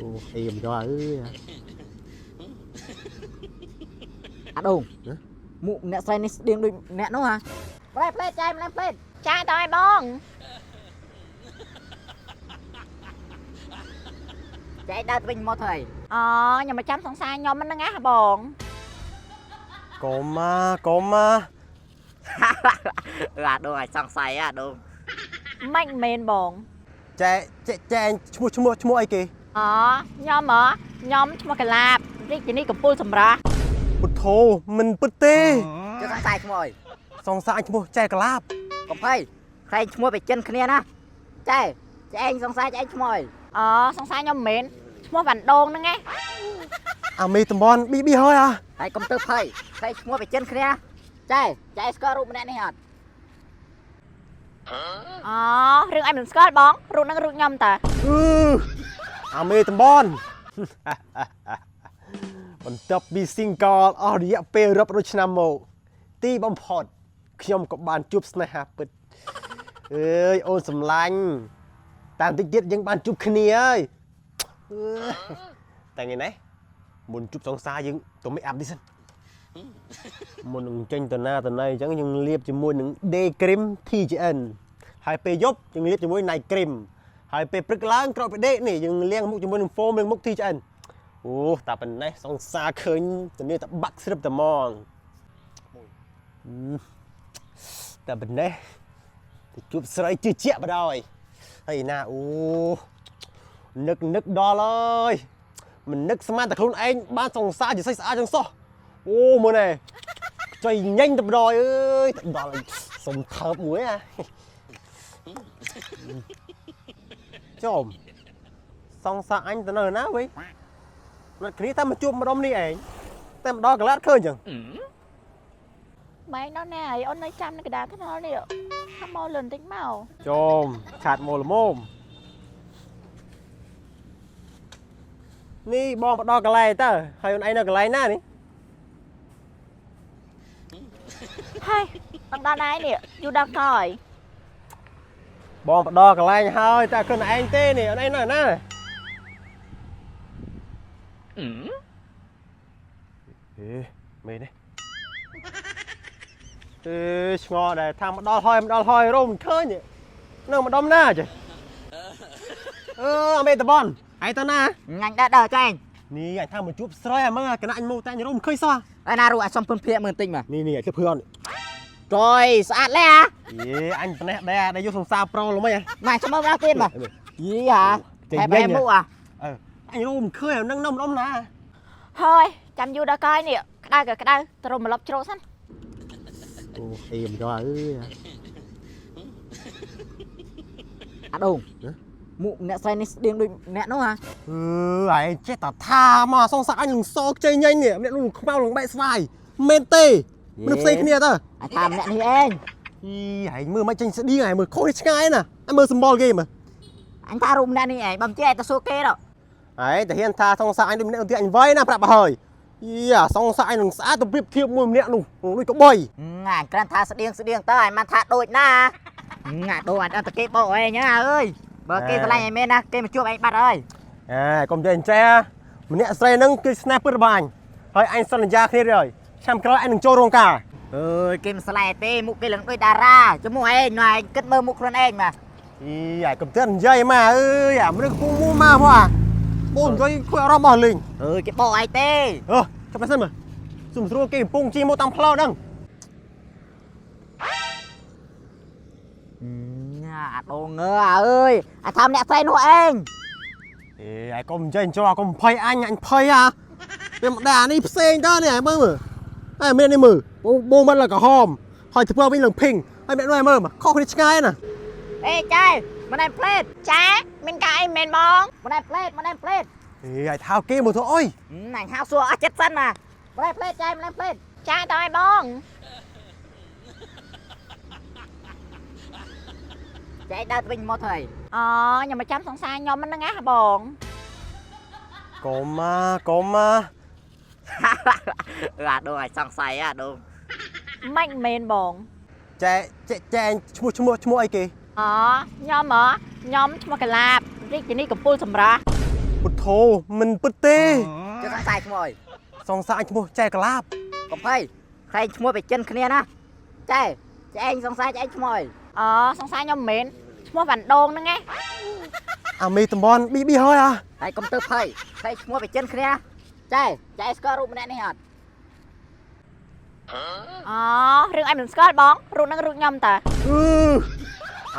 អូអេមចោអើយ អាដូងមុខអ្នកស្រីនេះស្តៀងដូចអ្នកនោះហ่ะផ្លែផ្លែចែម្លែផ្លែ ចាតើឲ្យបង ចែដើរទៅវិញមកធ្វើអី អូខ្ញុំមកចាំសង្សារខ្ញុំហ្នឹងណាបង កុំមកកុំមក អឺអាដូងឲ្យសង្ស័យអាដូង មិនមែនបង ចែចែចែឈ្មោះឈ្មោះឈ្មោះអីគេ អូខ្ញុំហ៎ខ្ញុំឈ្មោះកាឡាបរាជធានីកំពូលសម្រាប់ ពុទ្ធោមិនពិតទេ ចុះសង្ស័យឈ្មោះអី សង្សារអញឈ្មោះចែកលាប កំភៃខ្លែងឈ្មោះไปចិនគ្នាណាចែចែឯងសង្ស័យចែឯងឈ្មោះអី អូសង្សារខ្ញុំមិនមែនឈ្មោះវ៉ាន់ដូងហ្នឹងណា អាមេតំបនប៊ីប៊ីហើយអា ហើយកុំទៅភ័យខ្លែងឈ្មោះไปចិនគ្នាណាចែចែស្គាល់រូបម្នាក់នេះអត់ អូរឿងអញមិនស្គាល់បងរូបហ្នឹងរូបខ្ញុំតើ អឺអាមេតំបន បន្ទាប់ពី single អស់រយៈពេលរាប់រយឆ្នាំមកទីបំផុតខ្ញុំក៏បានជួបស្នេហាពិតអើយអូនសំឡាញ់តាមតិចទៀតយើងបានជួបគ្នាហើយអឺតែថ្ងៃនេះមុនជួបសង្សារយើងទៅ make up នេះសិនមុននឹងចេញទៅណាទៅណីអញ្ចឹងយើងលាបជាមួយនឹង Day Cream TGN ហើយពេលយប់យើងលាបជាមួយ Night Cream ហើយពេលព្រឹកឡើងក្រោយពីដេកនេះយើងលាងមុខជាមួយនឹង foam លាងមុខ TGN អូតាប៉ុណ្ណេះសង្សារឃើញតនេះតបាក់ស្រិបតែហ្មងតាប៉ុណ្ណេះទៅជួបស្រីជឿជាក់បណ្ដោយហើយណាអូនឹកនឹកដល់ហើយមិននឹកស្មានតែខ្លួនឯងបានសង្សារជាស្អីស្អាតចឹងសោះអូមើលណែខ្ចីញញទៅបណ្ដោយអើយទៅដល់ហើយសុំថើបមួយអាចំសង្សារអញទៅនៅណាវិញ ណាត់គ្នាតែមកជួបម្ដុំនេះឯងតែម្ដងកន្លះឃើញចឹង ម៉ែដល់ណាហើយអូននៅចាំនៅកណ្ដាលថ្នល់នេះថាមកលឿនតិចមក ចំឆាតមកល្មមនេះបងផ្ដល់កន្លែងតើហើយអូនឯងនៅកន្លែងណានេះ ហើយបងដល់ណាហើយនេះយូរដល់កហើយ បងផ្ដល់កន្លែងហើយតែខ្លួនឯងទេនេះអូនឯងនៅណាអេមែនទេអេឆ្ងល់ដែរថាមកដល់ហើយមកដល់ហើយរោមមិនឃើញទេនៅម្ដុំណាចេះអឺអមេតបនឯងទៅណា ញ៉ាញ់ដើរដើរចែឯង នេះអញថាមកជួបស្រីអាមើលកណៈអញមកតែអញរោមមិនឃើញសោះ ហើយណារូបអាសុំពឹនភៀកមើលបន្តិចមក នេះនេះឲ្យធ្វើភឿន ចុយស្អាតလဲអា យេអញប៉ុណ្ណេះដែរដែលយកសង្សារប្រុសល្មិចហ៎ មកសុំមើលម្ដងទៀតមកយីហា ចេញ តែបែ វិញ មុខអា អឺអញរោមមិនឃើញអានឹងនៅម្ដុំណា ហើយចាំយូរដល់កហើយនេះក្តៅក៏ក្តៅទៅរមម្លប់ជ្រោកសិន អូអេមចោអើយ អាដូងមុខអ្នកស្រីនេះស្តៀងដូចអ្នកនោះហ่ะ អឺឯងចេះតែថាមកសង្សារអញនឹងសខ្ចីញញនេះម្នាក់នោះខ្មៅនឹងបែកស្វាយមែនទេមនុស្សផ្សេងគ្នាតើ អាថាម្នាក់នេះឯង អីឯងមើលមិនចេញស្តៀងឯងមើលខុសឆ្ងាយណាអញមើលសម្បល់គេមើល អញថារូបម្នាក់នេះឯងបើមិនចេះឯងទៅសួរគេដល់ ឯងតែហ៊ានថាសង្សារអញដូចម្នាក់នោះទៀតអញវៃណាប្រាប់បើហើយយីអាសង្សារអញនឹងស្អាតទៅប្រៀបធៀបមួយម្នាក់នោះដូចក្បី ងាគ្រាន់ថាស្តៀងស្តៀងទៅឯងមិនថាដូចណាងាដូងអញដល់តែគេបោកឯងណាអើយបើគេស្រឡាញ់ឯងមែនណាគេមកជួបឯងបាត់ហើយ អេកុំចេះអញ្ចេះម្នាក់ស្រីហ្នឹងគឺស្នេហ៍ពិតរបស់អញហើយអញសន្យាគ្នារួចហើយឆ្នាំក្រោយអញនឹងចូលរោងការ អើយគេមិនស្រឡាញ់ទេមុខគេឡើងដូចតារាចមុះឯងណែឯងគិតមើលមុខខ្លួនឯងមក អីអាយកុំទៅនិយាយមកអើយអាមនុស្សកំពុងមួមកហ៎អាបងនិយាយខូចអារម្មណ៍អស់លេង អើយគេបោកឯងទេ អឺចាំសិនមើលសុំស្រួលគេកំពុងជិះមកតាមផ្លូវហ្នឹង អាដូងងើអើយអាថាម្នាក់ស្រីនោះឯង អេអាយកុំនិយាយចូលអាកុំភ័យអញអញភ័យអាវាមិនដែរអានេះផ្សេងតើនេះអាយមើលមើលអាយមាននេះមើលបងបងមិនឡើងក្រហមហើយធ្វើវិញឡើងភីងហើយមាននោះអាយមើលខុសគ្នាឆ្ងាយណា អេចែម្នាក់ផ្លេត ចាមានការអីមែនបង ម្នាក់ផ្លេតម្នាក់ផ្លេត អេអាយថៅគេមកធ្វើអុយ អញហៅសួរអស់ចិត្តសិនមកម្នាក់ផ្លេតចែម្នាក់ផ្លេត ចាតើឲ្យបង ចែដើរទៅវិញមកធ្វើអី អូខ្ញុំមកចាំសង្សារខ្ញុំហ្នឹងណាបង កុំមកកុំមក អឺអាដូងឲ្យសង្ស័យអាដូង មិនមែនបង ចែចែចែឈ្មោះឈ្មោះឈ្មោះអីគេ អូខ្ញុំហ៎ខ្ញុំឈ្មោះកាឡាបរាជធានីកំពូលសម្រាប់ ពុទ្ធោមិនពិតទេ ជឿសង្ស័យឈ្មោះអី សង្សារឈ្មោះចែកលាប កុំភ័យខ្លែងឈ្មោះបេចិនគ្នាណាចែចែឯងសង្ស័យចែឯងឈ្មោះអី អូសង្សារខ្ញុំមិនមែនឈ្មោះវ៉ាន់ដូងហ្នឹងឯង អាមេតំបន់ប៊ីប៊ីហើយអា ហើយកុំទៅភ័យខ្លែងឈ្មោះបេចិនគ្នាចែចែឯងស្គាល់រូបម្នាក់នេះអត់ អូរឿងអញមិនស្គាល់បងរូបហ្នឹងរូបខ្ញុំតើ អឺ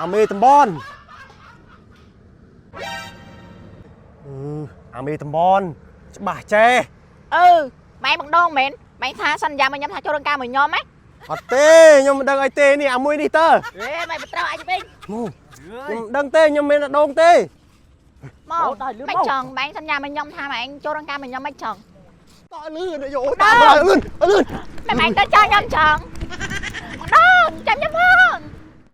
អាមេតំបន់អឺអាមេតំបន់ច្បាស់ចែ អឺម៉ែបងដងមែនម៉ែថាសន្យាមកខ្ញុំថាចូលរោងការមួយខ្ញុំហ៎ អត់ទេខ្ញុំមិនដឹងអីទេនេះអាមួយនេះតើ អេមិនត្រូវអញវិញ នោះខ្ញុំមិនដឹងទេខ្ញុំមិនមែនដងទេ មកមិនចង់ម៉ែសន្យាមកខ្ញុំថាម៉ែចូលរោងការមួយខ្ញុំមិនចង់ តលឿនយោតាមលឿនលឿន ម៉ែម៉ែទៅចង់ខ្ញុំចង់បងដងចាំខ្ញុំផង